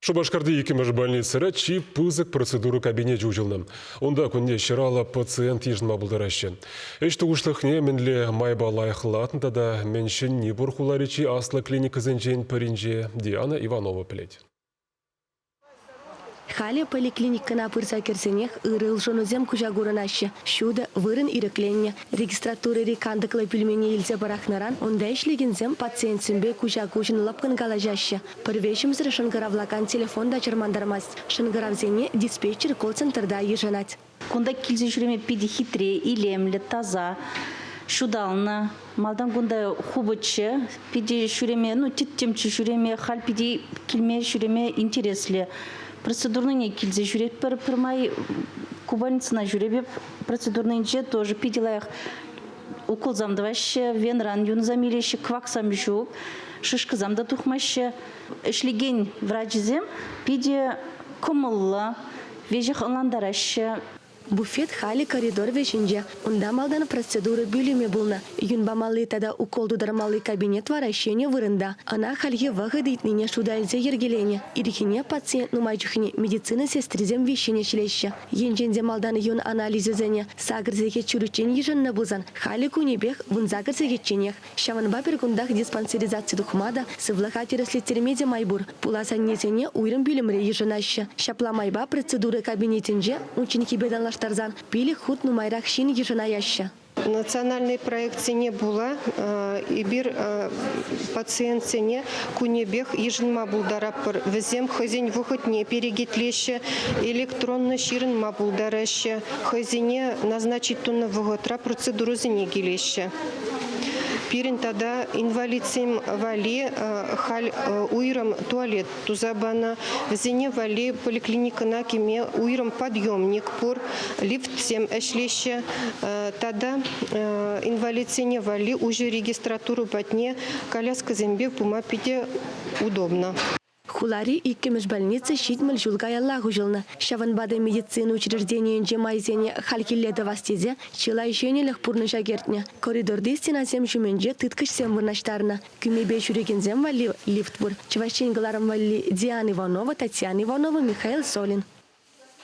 Шупашкарти иккӗмӗш больницӑра чи пысӑк процедура кабинечӗ уҫӑлнӑ. Унта кунне ҫӑраллӑ пациент йышӑнма пултараҫҫӗ. Ӗҫ тухӑҫлӑхне мӗнле майпа лайӑхлатнӑ тата мӗн ҫӗнни пур хулари чи аслӑ клиникӑсенчен пӗринче Диана Иванова пӗлет. Халӗ поликлиникӑна пырса кӗрсенех ырӑ улшӑнусем куҫа курӑнаҫҫӗ. Ҫутӑ, вырӑн ирӗкленнӗ. Регистратурӑри кантӑклӑ пӳлмене илсе пӑрахнӑран унта ӗҫлекенсем пациентсемпе куҫа-куҫӑн лӑпкӑн калаҫаҫҫӗ. Пӗр вӗҫӗмсӗр шӑнкӑравлакан телефон та чӑрмантармасть. Шӑнкӑравсене диспетчер колл-центрта йышӑнать. Кунта килсе ҫӳреме питӗ хитре, илемлӗ, таса, ҫуталнӑ. Малтан кунта хупӑччӗ, питӗ ҫӳреме, ну, тӗттӗмччӗ ҫӳреме, халь питӗ килме ҫӳреме интереслӗ. Процедурныйне килсе ҫӳретпӗр пӗрмай, ку больницӑна ҫӳреп процедурныйӗнче тоже питӗ лайӑх уколсам тӑваҫҫӗ, венран юнсам илеҫҫӗ, кваксам ҫук, шишкӑсам та тухмаҫҫӗ. Ӗҫлекен врачӗсем питӗ кӑмӑллӑ, веҫех ӑнлантараҫҫӗ. Буфет халӗ коридор вӗҫӗнче. Унта малтан процедура пӳлӗмӗ пулнӑ. Юн памалли тата укол тутармалли кабинет вара ҫӗнӗ вырӑнта. Ӑна хальхи вӑхӑт ыйтнине шута илсе йӗркеленӗ. Ирхине пациент нумай чухне медицина сестрисем виҫҫӗн ӗҫлеҫҫӗ. Енчен те малтан юн анализӗсене сакӑр сехет ҫуриччен йышӑннӑ пулсан, халӗ кунӗпех вунсакӑр сехетченех. Ҫавӑнпа пӗр кунтах диспансеризаци тухма та, сывлӑха тӗрӗслеттерме те май пур. Пулас аннесене уйрӑм пӳлӗмре йышӑнаҫҫӗ. Ҫапла майпа процедура кабинетӗнче унчченхипе танлаштарсан пилӗк хут нумайрах ҫын йышӑнаяҫҫӗ. Национальный проектсене пула эпир пациентсене кунӗпех йышӑнма пултаратпӑр. Вӗсем хӑйсен вӑхӑтне перекетлеҫҫӗ, электронлӑ ҫырӑнма пултараҫҫӗ, хӑйсене назначить тунӑ вӑхӑтра процедурӑсене килеҫҫӗ. Пирӗн тата инвалидсем валли халь уйрӑм туалет туса панӑ. Вӗсене валли поликлиникӑна кӗме уйрӑм подъемник пур, лифтсем ӗҫлеҫҫӗ. Тата инвалидсене валли уҫӑ регистратура патне коляскӑсемпе пыма питӗ удобно. Хулари иккӗмӗш больница 70 ҫул каяллах уҫӑлнӑ. Ҫавӑнпа та медицина учрежденийӗнче майсене хальхилле тӑвас тесе чылай ҫӗнӗлӗх пурнӑҫа кӗртнӗ. Коридорти стенасем ҫумӗнче тыткӑчсем вырнаҫтарнӑ. Кӳмепе ҫӳрекенсем валли лифт пур. Чӑваш Ен кӑларӑм валли Диана Иванова, Татьяна Иванова, Михаил Солин.